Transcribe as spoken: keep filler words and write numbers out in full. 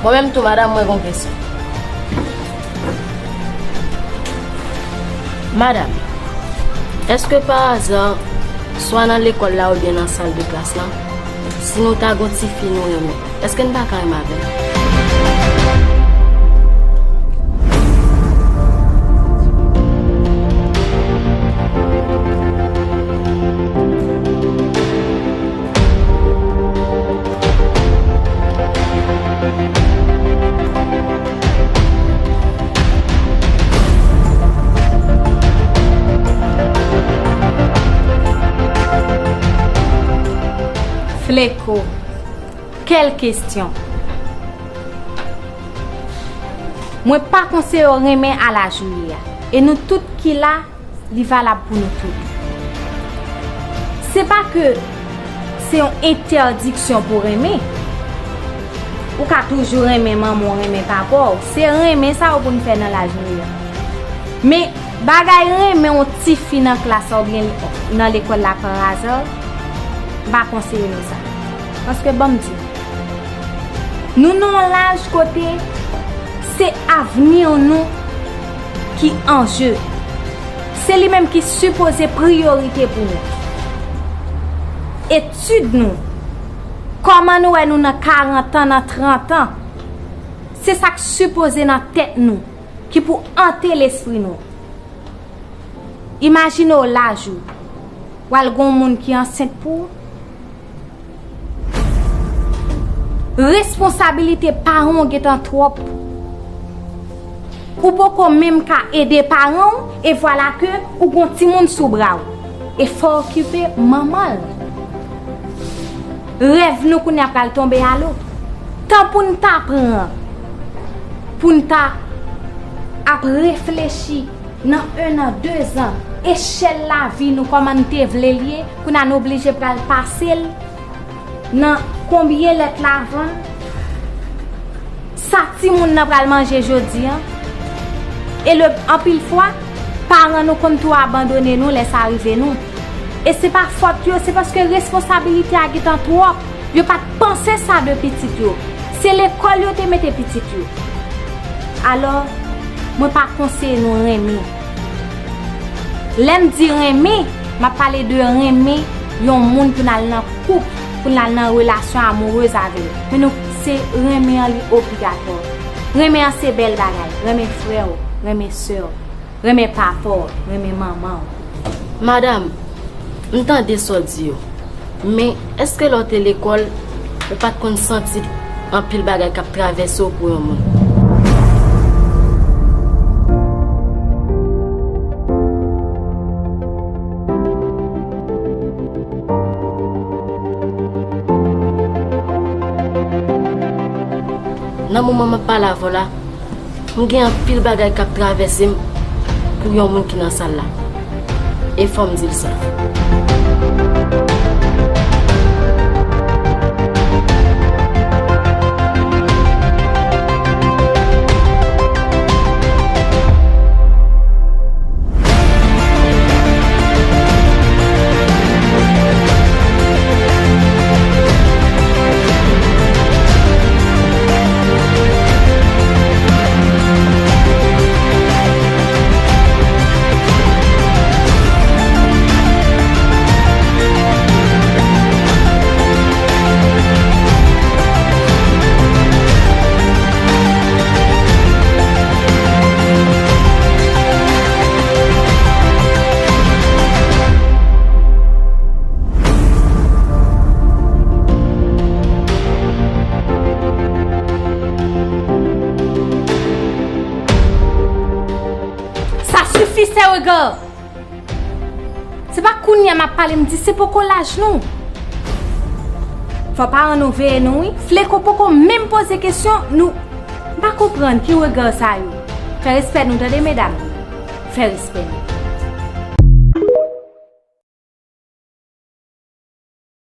Mwen menm tou, madanm, mwen gon kesyon. Madanm, èske pa aza, swa nan lekòl la oubyen nan sal de klas la, si nou ta gon tifi nou renmen, èske n pa ka renmen avè l? Fleko, kèl kesyon! Mwen pa konseye w renmen a laj ou ye a. E nou tout ki la, li valab pou nou tout. Se pa ke se yon entèdiksyon pou renmen. Ou ka toujou renmen manman w, renmen papa w. Se renmen sa yo pou n fè nan laj nou ye a. Men, bagay renmen yon tifi nan klas la oubyen nan lekòl la pa aza, m pa konseye nou sa. Paske, ban m di w, nou nan yon laj kote se avni nou ki an je. Se li menm ki sipoze priyorite pou nou. Etid nou, kòman nou wè nou nan karant an, nan trant an, se sa k sipoze nan tèt nou, ki pou ante lespri nou. Imajine w laj ou, w al gen yon moun ki ansent pou ou. Responsabilite paran w gentan twòp. Ou poko menm ka ede paran w, e vwala ke ou gon timoun sou bra w. E fò w okipe manman l. Rèv nou kounye a pral tonbe alo. Tan pou n ta pran, pou n ta ap reflechi nan en an, de zan, echèl lavi nou, kòman n te vle l ye, kounye a nou oblije pral pase l nan konbyen lèt la vann, sa timoun nan pral manje jodi an. E le, anpil fwa, paran nou konn tou abandone nou lè sa rive nou. E se pa fòt yo, se paske responsabilite a gentan twòp. Yo pa t panse sa de pitit yo. Se lekòl yo te mete pitit yo. Alò, mwen pa konseye nou renmen. Lè m di renmen, m ap pale de renmen yon moun pou n al nan koup, pou n al nan relasyon amourez avè l. Men nou, se renmen an li obligatwa. Renmen an se bèl bagay. Renmen frè w, renmen sè w, renmen papa w, renmen manman w. Madanm, m tande sa w di yo. Men, èske lè w te lekòl, ou pa t konn santi anpil bagay k ap travèse w pou yon moun? Nan moman m ap pale avè w la, m gen anpil bagay k ap travèse m pou yon moun ki nan sal la. E fò m di l sa. Sa sifi, sè Rega! Se pa kounye a m ap pale, m di se poko laj nou. Fò paran nou veye nou, wi. Fleko poko menm poze kesyon, nou, m pa konprann ki rega sa yo. Fè respè nou, tande, medam. Fè respè nou.